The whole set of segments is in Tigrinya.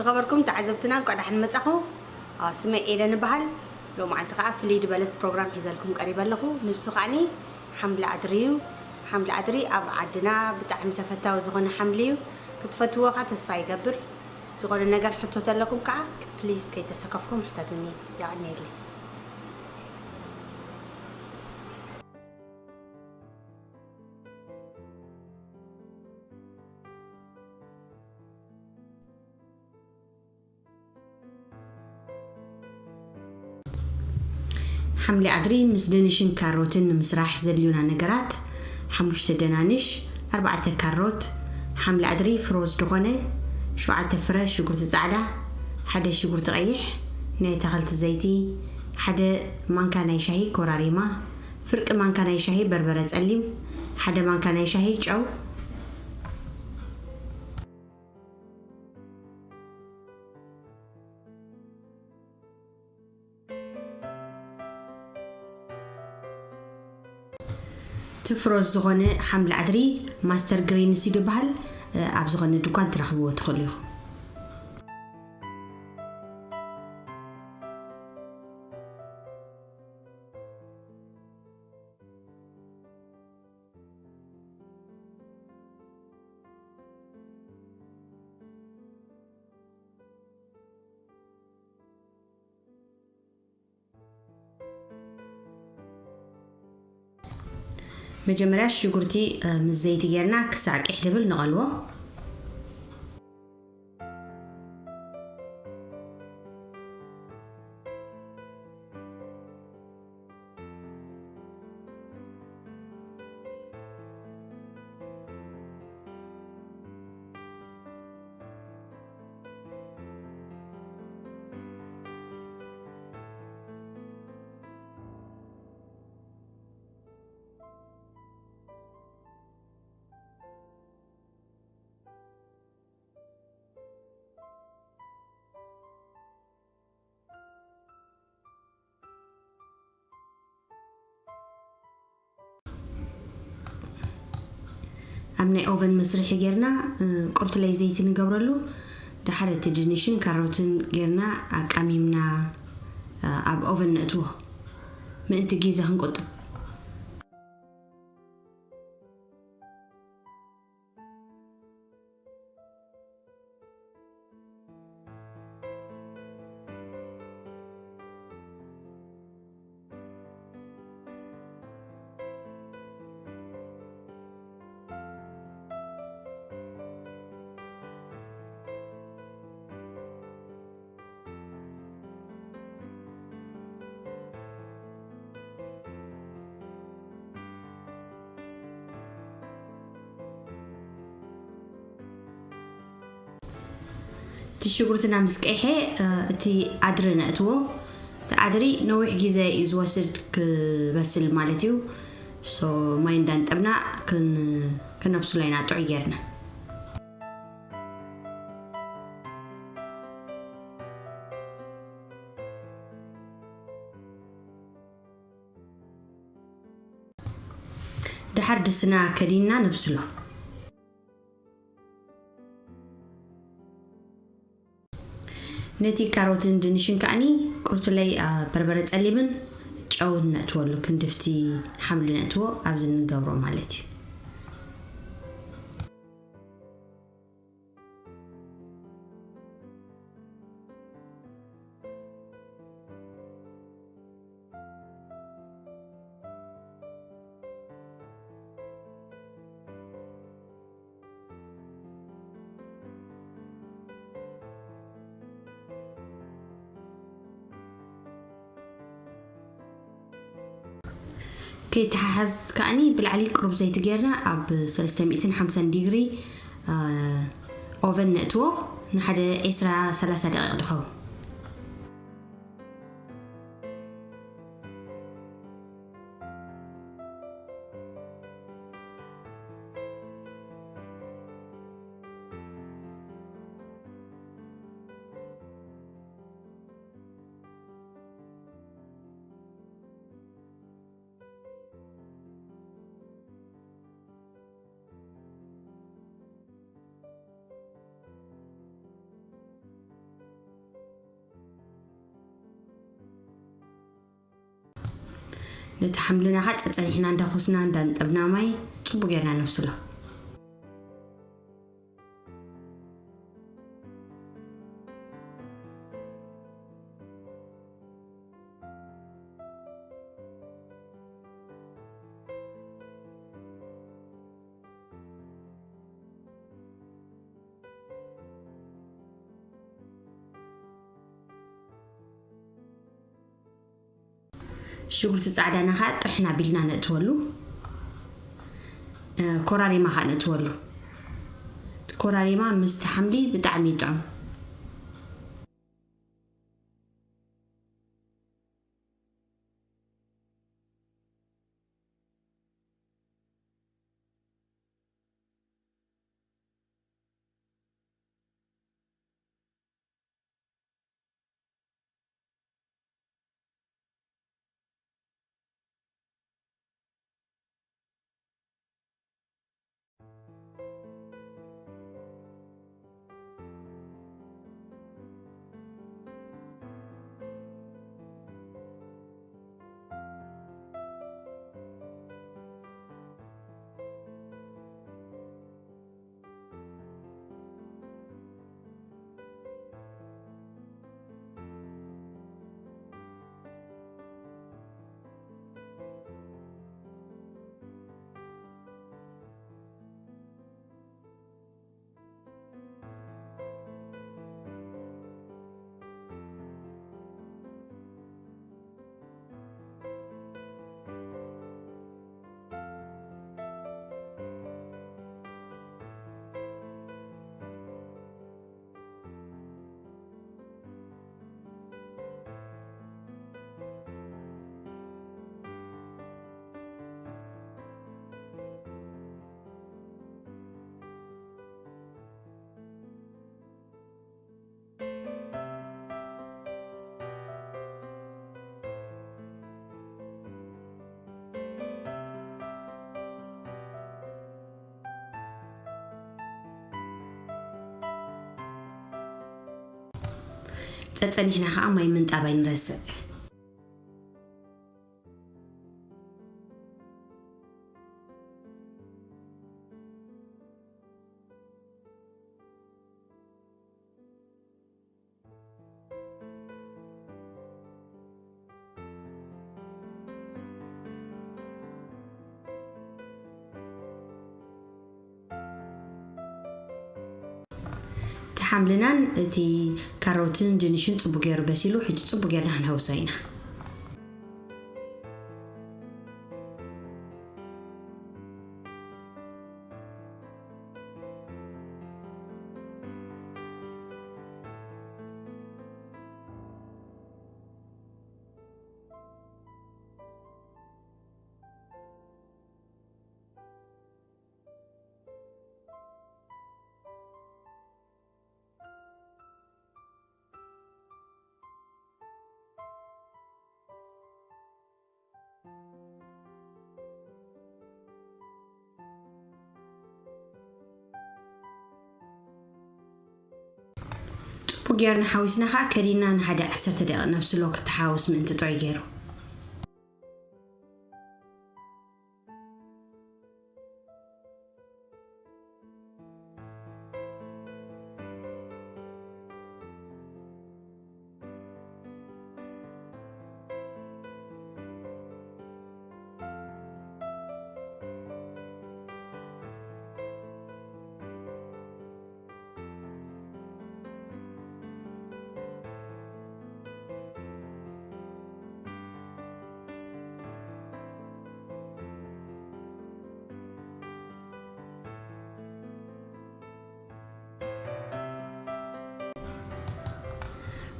ዝኸበርኩም ተዓዘብትና፣ እንኳዕ ደሓን መጻኹ። ኣዎ፣ ስመይ ኤደን እበሃል። ሎማዓንቲ ከኣ ፍልይ ዝበለት ፕሮግራም ሒዘልኩም ቀሪበ ኣለኹ። ንሱ ከኣኒ ሓምሊ ኣድሪ እዩ። ሓምሊ ኣድሪ ኣብ ዓድና ብጣዕሚ ተፈታዊ ዝኾነ ሓምሊ እዩ። ክትፈትዎ ከኣ ተስፋ ይገብር። ዝኾነ ነገር ሕቶ ተለኩም ከኣ ፕሊስ ከይተሰከፍኩም ሕተቱኒ። የቐንየለይ። ሓምሊ ኣድሪ ምስ ድንሽን ካሮትን ንምስራሕ ዘድልዩና ነገራት፣ ሓሙሽተ ደናንሽ፣ ኣርባዕተ ካሮት፣ ሓምሊ ኣድሪ ፍሮዝ ዝኾነ፣ ሸውዓተ ፍረ ሽጉርቲ ጻዕዳ፣ ሓደ ሽጉርቲ ቀይሕ፣ ናይ ኣታኽልቲ ዘይቲ፣ ሓደ ማንካ ናይ ሻሂ ኮራሪማ፣ ፍርቂ ማንካ ናይ ሻሂ በርበረ ጸሊም፣ ሓደ ማንካ ናይ ሻሂ ጨው፣ ትፍሮዝ ዝኾነ ሓምሊ ኣድሪ ማስተር ግሪንስ እዩ ዝበሃል። ኣብ ዝኾነ ድኳን ትረኽብዎ ትኽእሉ ኢኹም። መጀመርያ ሽጉርቲ፣ እ፣ ምስ ዘይቲ ጌርና ክሳዕ ቅሕ ድብል ንቐልዎ። ኣብ ናይ ኦቨን መስርሒ ጌርና፣ እ፣ ቁርትለይ ዘይቲ ንገብረሉ። ደሓር እቲ ድንሽን ካሮትን ጌርና ኣቃሚምና፣ እ፣ ኣብ ኦቨን ነእትዎ ምእንቲ ግዜ ክንቁጥብ። እቲ ሽጉርትና ምስ ቀይሐ፣ እ፣ እቲ ኣድሪ ነእትዎ። እቲ ኣድሪ ነዊሕ ግዜ እዩ ዝወስድ ክበስል ማለት እዩ። ሶ፣ ማይ እንዳንጠብና ክን-፣ ክነብስሎ ኢና ጥዑይ ጌርና። ደሓር ድስና ከዲንና ነብስሎ። ነቲ ካሮትን ድንሽን ከዓኒ ቁርቱለይ፣ አ፣ በርበረ ጸሊምን ጨውን ነእትወሉ፣ ክንድፍቲ ሓምሊ ነእትዎ ኣብዚ ንገብሮ ማለት እዩ። ከይተሓሓዝ ከኣኒ ብላዕሊ ቅሩብ ዘይቲ ጌርና ኣብ ሰለስተ ሚእትን ሓምሳን ዲግሪ፣ አ፣ ኦቨን ነእትዎ ንሓደ ዒስራ ሰላሳ ደቂቕ ድኸውን። ነቲ ሓምልናኻ ጸጸኒሕና እንዳኾስና እንዳንጠብና ማይ ጽቡቅ ጌርና ነብስሎ። ሽጉርቲ ጻዕዳና ኸኣ ጥሕን ኣቢልና ነእትወሉ። እ፣ ኮራሪማ ኸኣ ነእትወሉ። ኮራሪማ ምስቲ ሓምሊ ብጣዕሚ ይጥዕም። ጸጸኒሕና ኸኣ ማይ ምንጣብ ኣይንረስዕ። እቲ ሓምልናን እቲ ካሮትን ድንሽን ጽቡቅ ገይሩ በሲሉ፣ ሕጂ ጽቡቅ ጌርና ክንሕውሶ ኢና። ጽቡቅ ጌርና ሓዊስና ኸኣ ከዲና ንሓደ ዓሰርተ ደቂቕ ነብስሎ ክተሓወስ ምእንቲ ጥዑይ ገይሩ።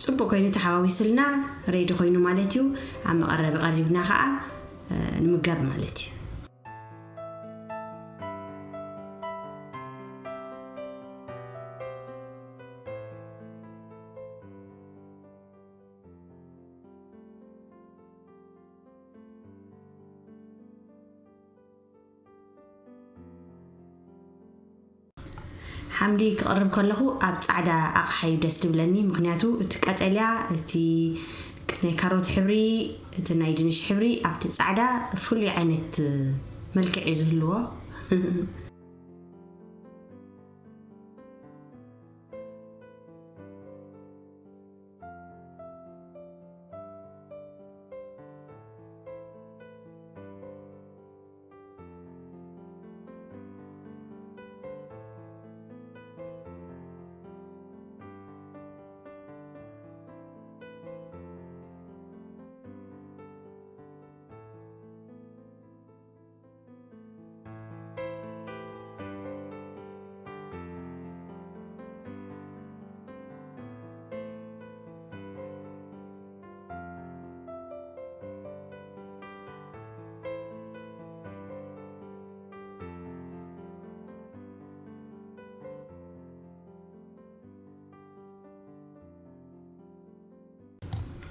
ጽቡቅ ኮይኑ ተሓዋዊስልና ሬዲ ኮይኑ ማለት እዩ። ኣብ መቐረቢ ቀሪብና ኸኣ፣ እ፣ ንምጋብ ማለት እዩ። ሓምሊ ክቕርብ ከለኹ ኣብ ጻዕዳ ኣቕሓ እዩ ደስ ዝብለኒ፣ ምኽንያቱ እቲ ቀጠልያ፣ እቲ ናይ ካሮት ሕብሪ፣ እቲ ናይ ድንሽ ሕብሪ ኣብቲ ጻዕዳ ፍሉይ ዓይነት መልክዕ እዩ ዝህልዎ።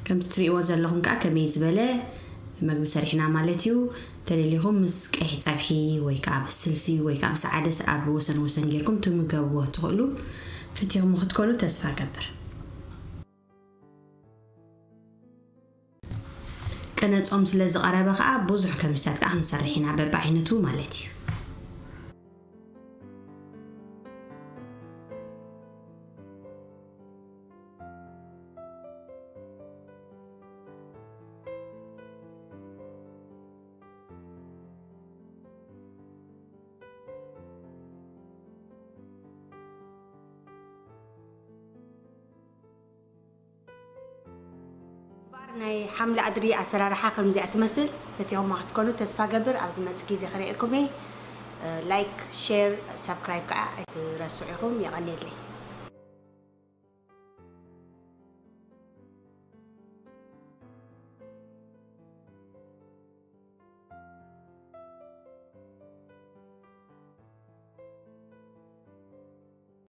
ከምቲ ትሪእዎ ዘለኹም ከዓ ከመይ ዝበለ መግቢ ሰሪሕና ማለት እዩ። ተደሊኹም ምስ ቀይሕ ፀብሒ ወይ ከዓ ምስ ስልሲ ወይ ከዓ ምስ ዓደስ ኣብ ወሰን ወሰን ጌርኩም ትምገብዎ ትኽእሉ። ፈቲኹም ክትኮኑ ተስፋ ገብር። ቅነ ጾም ስለ ዝቐረበ ከዓ ብዙሕ ከምዚታት ከዓ ክንሰርሕ ኢና፣ በብዓይነቱ ማለት እዩ። ባር ናይ ሓምሊ ኣድሪ ኣሰራርሓ ከምዚኣ ትመስል። ፈቲኹማ ክትኮኑ ተስፋ ገብር። ኣብ ዝመጽእ ግዜ ክርእየኩም እየ። ላይክ፣ ሼር፣ ሳብስክራይብ ከዓ ኣይትረስዑ ኢኹም። የቐንየለይ።